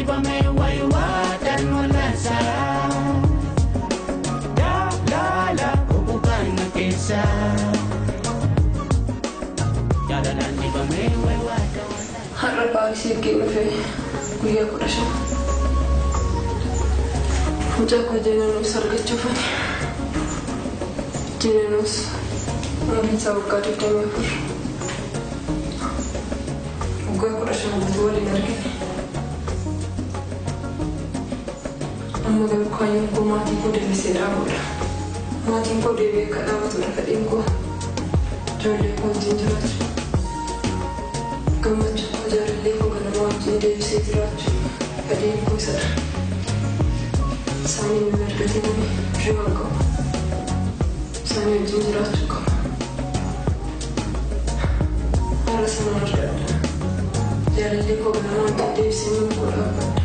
dibame waiwatan walasa. Jaalala kukukana keessa. Jaalalaan dibame waiwatan walasa. Har'a paarisii ergee dhufee guyyaa 15. Mucaa koo Jeenanuus argachuufani. Jeenanuus umriin isaa waggaa 24. Waggaa 15 guutuu waliin argine. Amma garuu kaayyoon koo maatii koo deebisee dhaabuudha. Maatiin koo deebi'ee akka dhaabatudha fedhiin koo. Ijoollee koo wajjin jiraachuu. Gammachuu koo jaalallee koo ganamaa wajjin deebisee jiraachuu fedhiin koo isadha. Isaanii hin argatin hirriba hin qabu. Isaanii wajjin jiraachuu qaba. Haala sanaan argadha. Jaalallee koo ganamaa wajjin deebisee mana koo dhaabbadha.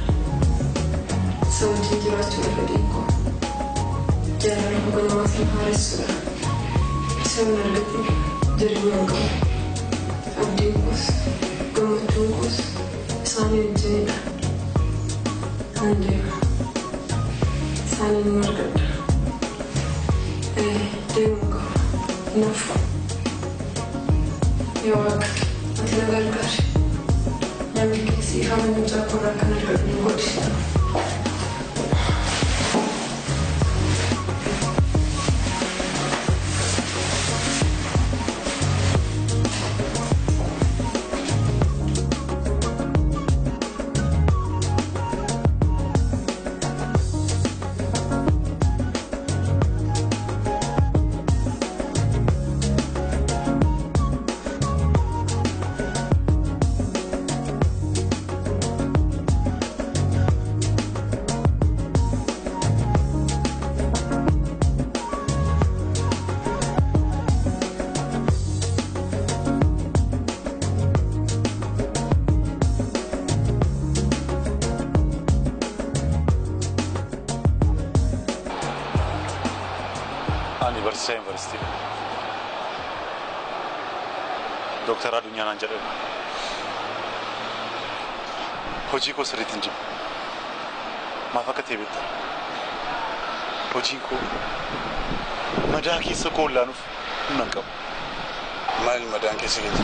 Isa wajjin jiraachuudha fedhiin koo. Jaalala koo ganamaa sana haaressuudha. Isa hin argatin jireenya hin qabu. Abdiin koos gammachuun koos isaanii wajjinidha. Nan deema. Isaanii hin argadha. Deemuu qaba. Nafu. Yaa Waaqa, ati na gargaari. Namni keessi ifama mucaa koorraa kan argadhu nu godhi. Ani barsiisaa yuunivarsiitiidha. Dooktar Adunyaa naan jedhama. Hojii koo sirriitti hin jiru. Maaf akka ta'e beektaa? Hojiin koo madaa keessa koo ollaanuuf humna hin qabu. Maali madaan keessa keeti?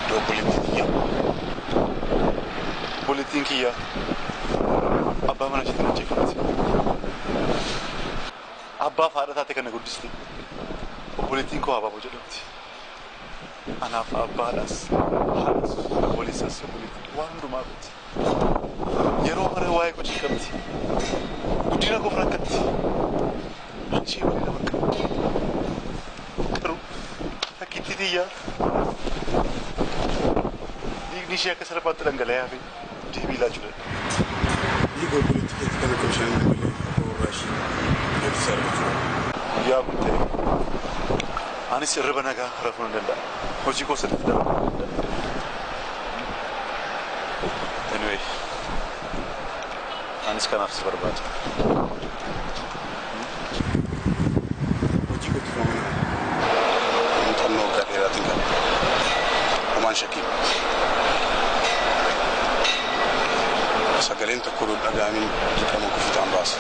Iddoo obboleettii kiyyaa. Obboleettiin kiyyaa abbaa mana isheetiin ajjeefamte. Abbaa fi haadha taate kan na guddiste. Obboleettiin koo Abaaboo jedhamti. Anaaf abbaadhaas, haadhas, obboleessas, obboleettii waan hundumaa gooti. Yeroo mara waa'ee koo cinqamti. Guddina koof rakkatti. Ani ishee malee nama hin qabu. Garuu takkittii tiyyaa dhiigni ishee akka salphaatti dhangala'ee hafe deebii laachuu dadhabe. Dhiiga obboleettii keetii kan akka bishaan dhangala'ee abbaa warraa ishee gaddisa argachuu qaba. Guyyaa kun ta'e anis hirriba nagaa rafuu hin danda'a. Hojii koo sirriitti dalaguu hin danda'a. Anyway, anis kanaaf si barbaada. Hojii kootti faamana. Muuxannoo waggaa dheeraatiin qaba. Homaan shakkii. Sagaleen tokko dhaga'amin dirqama koo fiixaan baasa.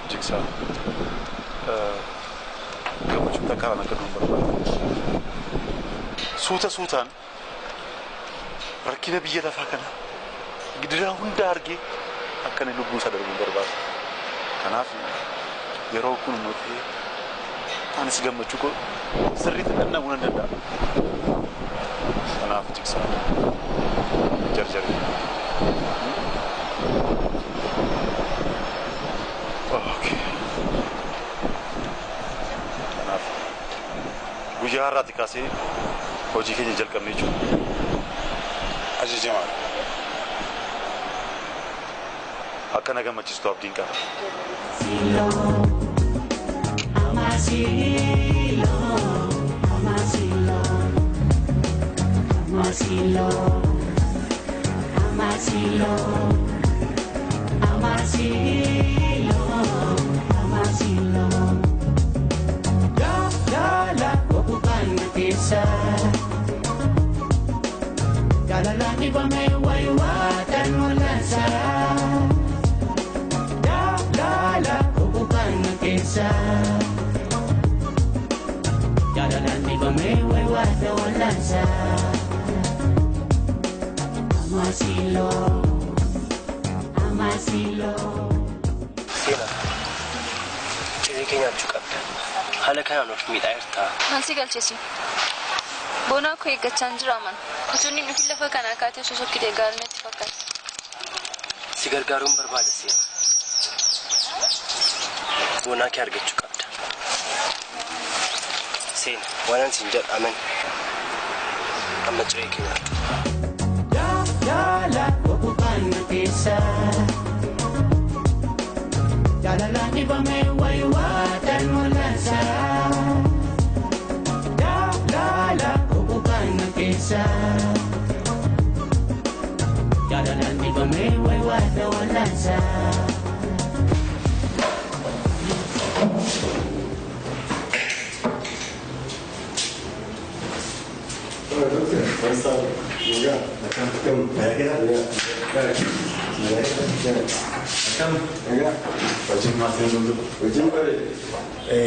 Jigsaa. Gammachuun takkaadhaan akka du'u hin barbaadu. Suuta suutaan rakkina biyya lafaa kana gidiraa hunda argee akka inni lubbuu isaa darbu hin barbaadu. Kanaaf yeroo kun immoo ta'ee anis gammachuu koo sirriitti dhandhamuu nan danda'a. Kanaaf jigsaa jarjaree. Okay. Kanaaf guyyaa har'aati kaasee hojii keenya jalqabne jechuudha. Ajajamaadha. Akka na gammachiistu abdiin qaba. Amasilo, amasilo, amasilo, amasilo, amasilo, amasilo. Jaalala kukukana keessa. Dhibame wayiwaatan wal'aansa. Jaalala kukukaan keessa. Jaalalaan dhibame wayiwaatan wal'aansa. Amasilo, amasilo. Seenaa, ciree kee nyaachuu qabda. Haala kanaan of miidhaa jirta. Maal si galcheesi? Boonaa koo eeggachaa hin jira mana. Osoo inni dhufin lafa kanaa kaatee osoo sokkitee gaarii natti fakkaata. Si gargaaruun barbaada Seenaa. Boonaa kee argachuu qabda. Seenaa, waan ani siin jedhu amani. Amma ciree kee nyaadhu. Jaalala kukukaan keessa. Jaalalaan dhibame wayiwaatan wal'aansa. Jaalala kukukaan keessa. Jaalalaan dhibame wayiwaatan wal'aansa. Wajjin maatiin hunduu. Wajjin bareeda.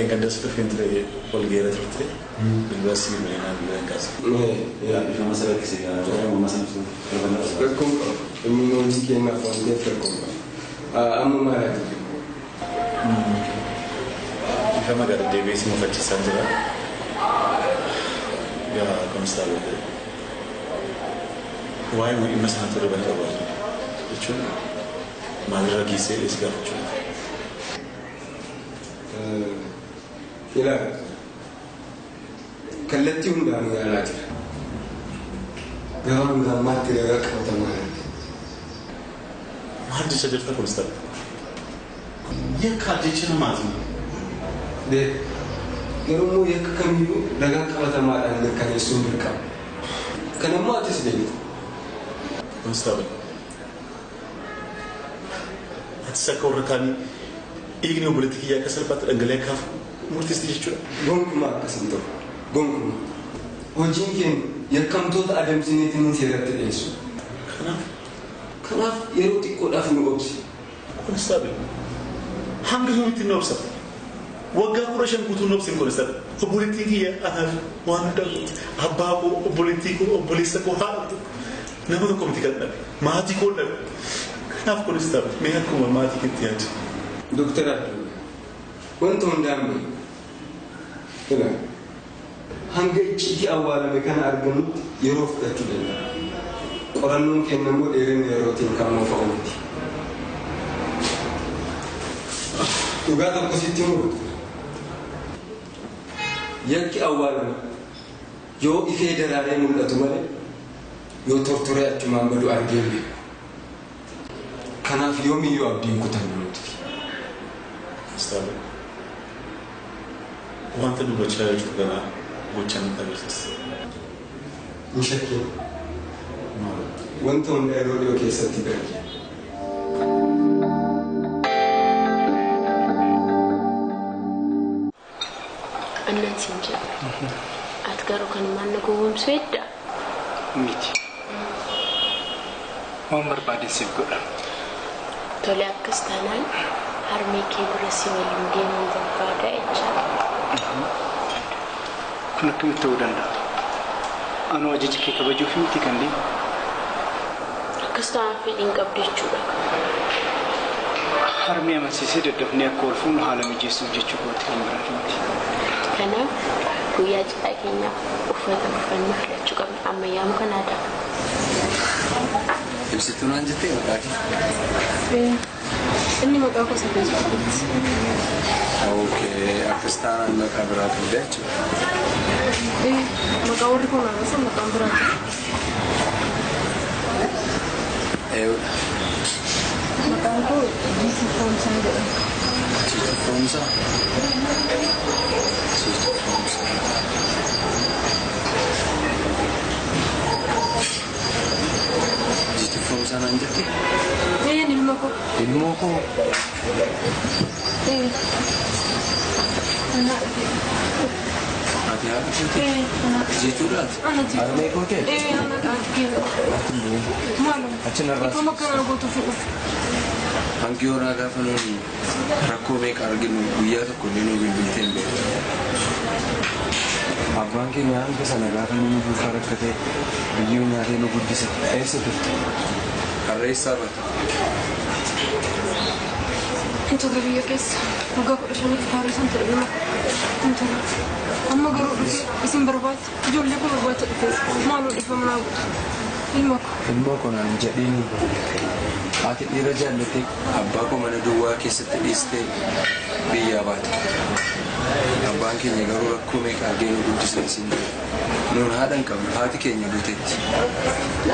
Gaddas dhufeen ture ol geera turte. Bilbila si bilbilinaan bilbila hin kaasu. Bifa masa rakkise amma sana Rakkoon qabu. Inni hojii kennaaf waan ta'eef rakkoon qabu. Amma maalaati jiru? Bifa magaalaa deebi'ee si mufachiisaa jira. Gaa konstaabile. Waa'ee dhimma sanatti dhibban qabaatu jechuun maalirra geessee si gaafachuudha. Ilaali. Kallattii hundaanuu yaalaa jira. Garuu hanga ammaatti ragaa qabatamaa hin argine. Maal jecha jirta konstaabile? Yakka jecha namaati. Garuu immoo yakka kamiyyuu ragaa qabatamaadhaan mirkaneessuun dirqama. Kanammoo atis beekta. Konstaabile. Atis akka warra kaanii dhiigni obboleettii kiyyaa akka salphaatti dhangala'ee akka hafu murteessite jechuudha. Gonkumaa akkas hin ta'u. Gonkumaa. Hojiin keenya yakkamtoota adamsineetiin seeratti dhiyeessu. Kanaaf? Kanaaf yeroo xiqqoodhaaf nu obsi. Konstaabile. Hanga yoomitti nu obsa? Waggaa 15 guutuu nu obsin konstaabile. Obboleettii kiyya anaaf waan hundaa gooti. Abbaa koo, obboleettii koo, obboleessa koo, haadha koo. Nama tokko miti kan dhabe. Maatii koo dhabe. Kanaaf konstaabile mee akkuma maatii keetti yaadi. Dooktar Abdullah, wanta hundaan beeku. Ilaali. Hanga icciitii awwaalame kana argannutti yeroo fudhachuu danda'a. Qorannoon keenya immoo dheerina yerootiin kan moofa'u miti. Dhugaa tokko sitti himu. Yakki awwaalame yoo ifee daraaree mul'atu malee yoo tortoree achumaan badu argee hin beeku. Kanaaf yoomiyyuu abdiin kutannu nuti. Konstaabile. Wanta dubbachaa jirtu kana gochaan nutti agarsiisa. Hin shakkiin. Wanta hunda yeroo dhiyoo keessatti beekna. Annan siin jedha. Ati garuu kanumaan na gowwoomsuu hedda. Miti. Waan barbaade siif godha. Tole akkas taanaan harmee kee bira si waliin deemuun barbaada jechaadha. Kun akkamitti ta'uu danda'a? Anuu ajaja kee kabajuuf miti kan deemu. Akkas taanaan fedhii hin qabdu jechuudha. Harmee amansiisee daddafnee akka ol fuunu haala mijeessuuf jechuu kooti kan biraati miti. Kanaaf guyyaa cidhaa keenyaaf uffata uffannee filachuu qabna. Ammayyaamu kan aadaa. Ibsituu naan jettee maqaa kee? Inni maqaa gosa Feesbuukiiti. Okee, akkas taanaan maqaa biraa qabda jechuudha. Maqaa warri kun argatan maqaan biraa jira. Eewudha. Maqaan koo Jiituu Foomsaa jedhama. Jiituu Foomsaa? Jiituu Foomsaa. Jiituu Foomsaa naan jette? Een ilma koo. Ilmoo koo? Ee. Ati haadha kooti? Jechuudhaati? Harmee kootee? Maaloo. Achi narraa. Ifama akkanaa gootuuf dhufe. Hangi horaa gaafa nuuni rakkoo meeqa arginu guyyaa tokko illee nuu bilbiltee hin beektu. Abbaan keenya hanga sana gaafa inni duukaa rakkatee biyyoo nyaatee nu guddise eessa turte? Harreessaa bata. Hin turre biyya keessa. Waggaa 15f Paarisan ture ilma. Hin turre. Amma garuu dhufe isin barbaacha ijoollee koo barbaacha dhufes maaloo dhiifama naa godhi. Ilma koo. Ilmoo koo naan jedhiini. Ati dhiira jaallattee abbaa koo mana duwwaa keessatti dhiistee biyyaa baate. Abbaan keenya garuu rakkoo meeqa argee nu guddise isin jedhe. Nuun haadha hin qabnu haati keenya duuteetti.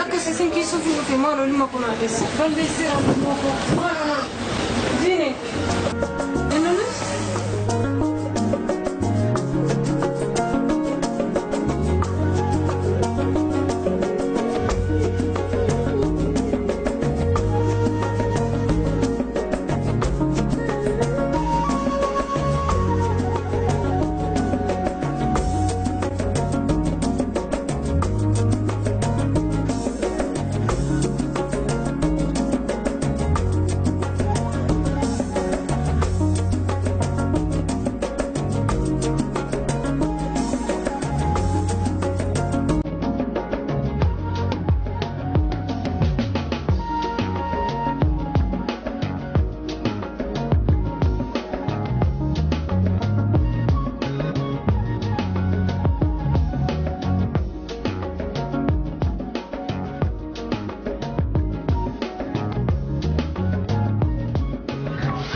Akkas isin keessoof hin dhufe maaloo ilma koo naa dheesse. Balleesseera ilma koo maaloo naa. Diine. Innis.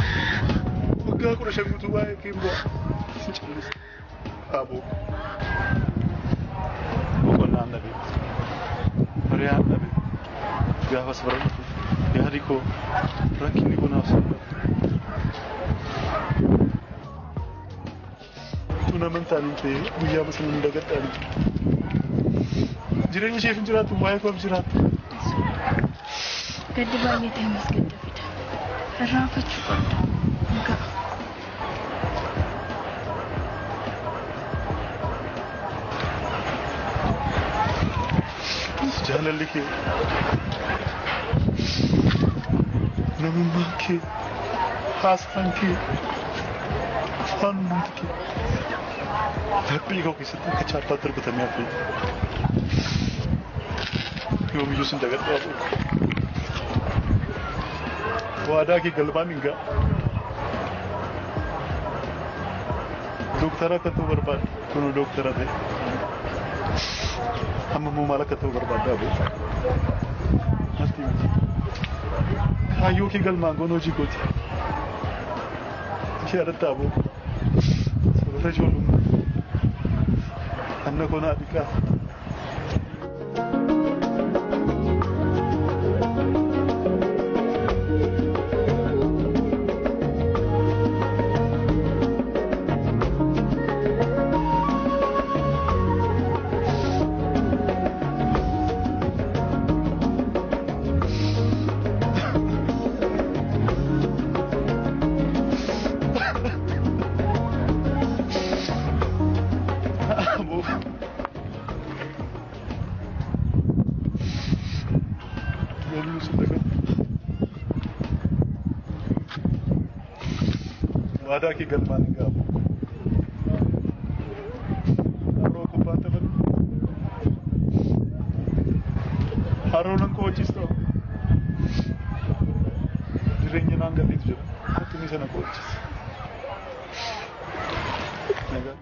Waggaa 15 guutuu waa'ee kee hin bu'a. Sin callisa. Aboo. Boqonnaan dhabe. Hiriyaan dhabe. Gaafas bara dhufu yaadi koo rakkinni koo naaf salphate. Tun amantaan hin ta'e guyyaa sana hin dagadhaan. Jireenya isheef hin jiraattu waa'ee koof jiraattu. Gaddi baay'ee ta'e ammas gadda fida. Irraanfachuu qabda. Ga'a. Jaalalli kee namummaan kee haasaan kee afaan hundumti kee laphee koo keessatti akka chaartaatti darbatamee hafe yoomiyyuu sin dagadhu aboo. Waadaa kee galmaan hin ga'a. Dooktara akka ta'u barbaadde kunuu dooktara ta'e. Amma immoo maal akka ta'u barbaadda aboo? Natti miti. Kaayyoo kee galmaan goon hojii kooti. Yaadatta aboo. Sababa ijoollummaa. Anna koo naa dhiqaa. Aboo. Yoomiyyuu sin dagadhu. Waadaa kee galmaan hin ga'a aboo. Haroo kubbaa taphadhu. Haroo nan qo'achiista. Jireenya naan galleetu jira. Kottu sana qo'achiisa. Nagaa.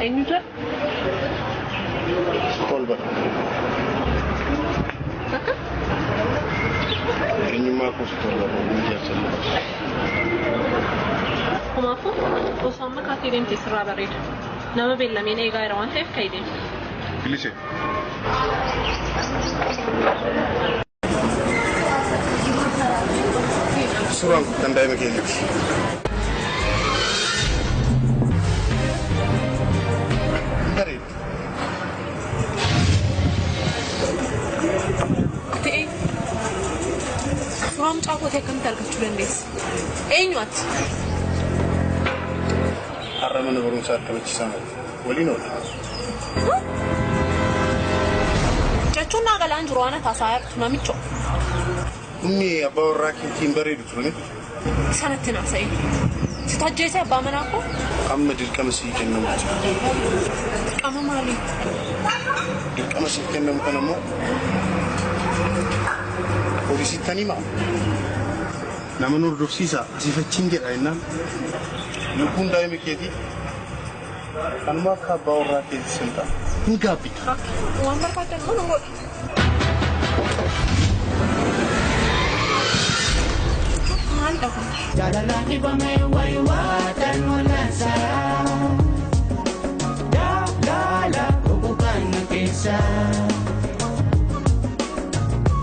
Eenyu jira? Tolba. Akka? Eenyummaa koos tolba biyya jaalladha. Homaafuu osoo amma kaatee deemte sirraa bareeda. Nama beellameen eegaa jira waan ta'eef ka'ii deemi. Bilise. Suuraan kun kan daa'ima keenyaati. Bareeda. Ati suuraa mucaa kootee akkamitti argachuu dandeessa? Eenyu ati? Har'a mana barumsaa akkamichisaa malee waliin oola. Jechuun naa galaan jiru waan taasaa jirtu namicho. Humni abbaa warraa keetiin bareedu ture miti. Sanatti naaf sa'i. Si tajjeese abbaa manaa koo? Amma dirqama sii kennamu jira. Dirqama maalii? Dirqama sii kennamu kana immoo poolisiitti ni himaa. Nama nu hordofsiisaa asiif achiin jedha jennaan lubbuun daa'ima keetii kanuma akka abbaa warraa keetii sin ta'a. Hin gaabbita. Waan barbaadan kun godhi. Maal dhabu? Jaalala dhibame wayiwaatan wal'aansa. Jaalala kukukaan keessa.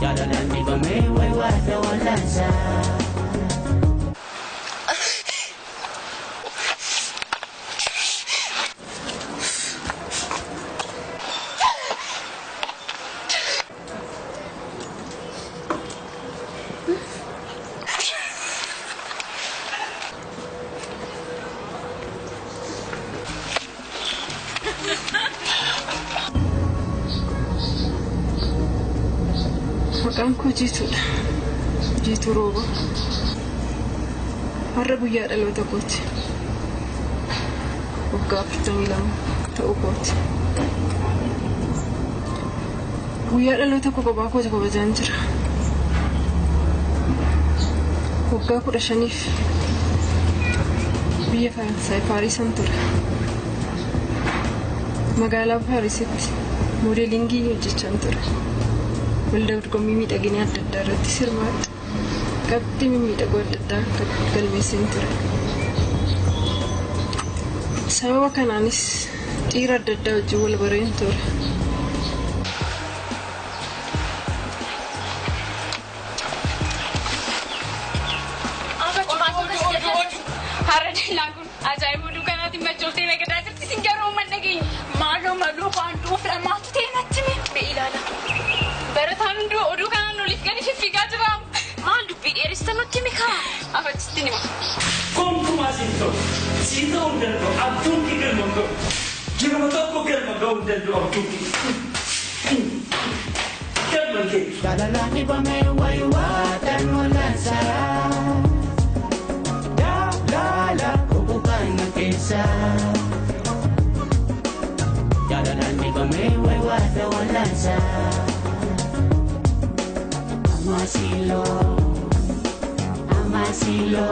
Jaalala dhibame wayiwaata wal'aansa. Maqaan koo Jiituudha. Jiituu Rooba. Har'a guyyaa dhaloota kooti. Waggaa 42 ta'uu kooti. Guyyaa dhaloota koo kophaa kooti kabajaan jira. Waggaa 15f biyya Faransaay Paarisan ture. Magaalaa Paarisitti moodeelingii hojjechaan ture. Waldaa dorgommii miidhaginaa adda addaa irratti sirmaadha. Qabxii mimmiidhagoo adda addaa galmeesseen ture. Sababa kanaanis dhiira adda addaa wajjin wal bareen ture. Har'a dallaa kun ajaa'iba oduu kanaatiin machoftee nagadaa jirti. Isin garuu uummanni dhageenya. Maaloo maaloo waan du'uuf dhammaatu ta'e natti mee ilaala. Barataan hunduu oduu kanaan oliif gadi fiffiigaa jira. Maal dubbii dheerista nutti himi kaa? Afachitti nima. Gonkumaa siin ta'u. Siin ta'uu hin danda'u. Abjuun kee galma hin ga'u. Jirma tokko galma ga'uu hin danda'u abjuun kee. Galma hin ga'u. Jaalala dhibame wayiwaatan wal'aansa. Jaalala kukukaan keessa. Jaalala dhibame wayiwaata wal'aansa. Amasilo, amasilo.